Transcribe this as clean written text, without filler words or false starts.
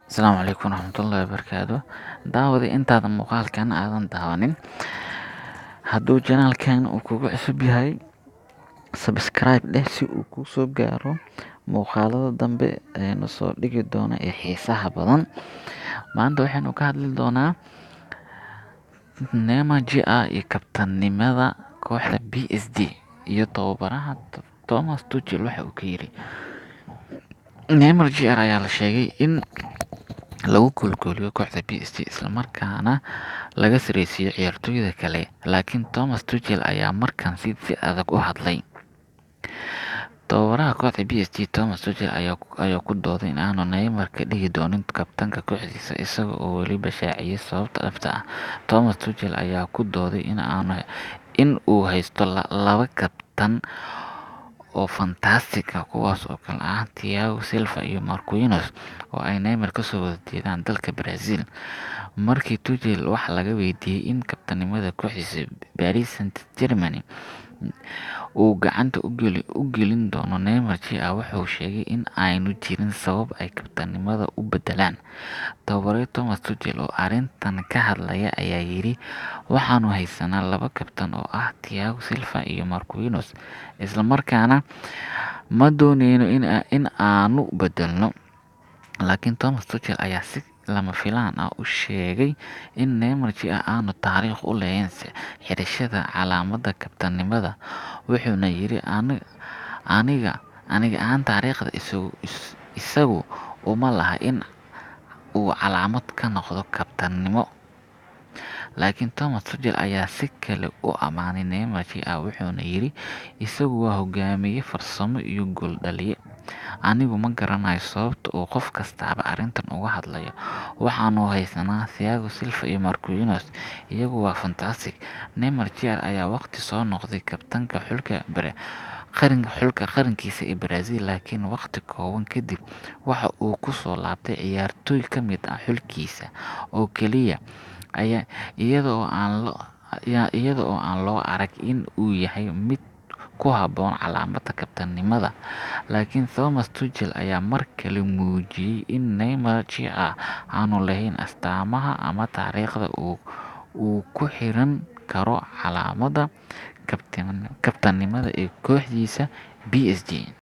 Asalaamu calaykum waraxmatullaahi wabarakaatu. Daawada intaadan muuqaalkan aadan daawanin, hadduu channelkan uu kugu cusub yahay, subscribe dheh si uu kuu soo gaaro muuqaalada dambe ee soo dhigi doona ee xiisaha badan. Maanta waxaynu ka hadli doonaa Neymar Jr iyo kabtanimada kooxda PSG iyo tababaraha Thomas Tuchel waxa uu ka yiri. Neymar Jr ayaa la sheegay in lagu koolkooliyo kooxda PSG, isla markaana laga sareysiiyo ciyaartoyda kale, laakiin Thomas Tuchel ayaa markan si adag u hadlay. Tababaraha kooxda PSG Thomas Tuchel ayaa ku dooday in aanu Neymar ka dhigi doonin kabtanka kooxdiisa, isaga oo weliba shaaciyay sababta dhabta ah. Thomas Tuchel ayaa ku dooday in uu haysto laba kabtan oo fantastic ah, kuwaas oo kala ah Thiago Silva iyo Marquinhos, oo ay Neymar kasoo wada jeedaan dalka Brazil. Markii Tuchel wax laga weydiiyay in kabtanimada kooxdiisa Paris Saint-Germain uu gacanta u gelin doono Neymar Jr, wuxuu sheegay in aanu jirin sabab ay kabtanimada u beddelaan. Tababare Thomas Tuchel oo arrintan ka hadlaya ayaa yiri: "Waxaanu haysanaa laba kabtan oo ah Thiago Silva iyo Marquinhos, isla markaana ma dooneyno in aanu beddelno." Laakiin Thomas Tuchel ayaa si lama filaan ah u sheegay in Neymar Jr aanu taariikh u lahayn xirashada calaamadda kabtanimada, wuxuuna yiri: "Aniga ahaan taariikhda isagu uma laha in uu calaamad ka noqdo kabtannimo." Laakiin Thomas Tuchel ayaa si kale u ammaanay Neymar Jr, wuxuuna yiri: "Isagu waa hogaamiye farsamo iyo gool dhaliye. Anigu ma garanayo sababta uu qof kastaaba arrintan uga hadlayo. Waxaanu haysanaa Thiago Silva iyo Marquinhos, iyagu waa fantastic." Neymar Jr ayaa waqti soo noqday kabtanka xulka qarankiisa ee Brazil, laakiin waqti kooban kadib waxa uu ku soo laabtay ciyaartoy ka mid ah xulkiisa oo kaliya, iyada oo aan loo arag in uu yahay mid ku habboon calaamadda kabtanimada. Laakiin Thomas Tuchel ayaa mar kale muujiyay in Neymar Jr aanu lahayn astaamaha ama taariikhda uu ku xiran karo calaamadda kabtanimada ee kooxdiisa PSG.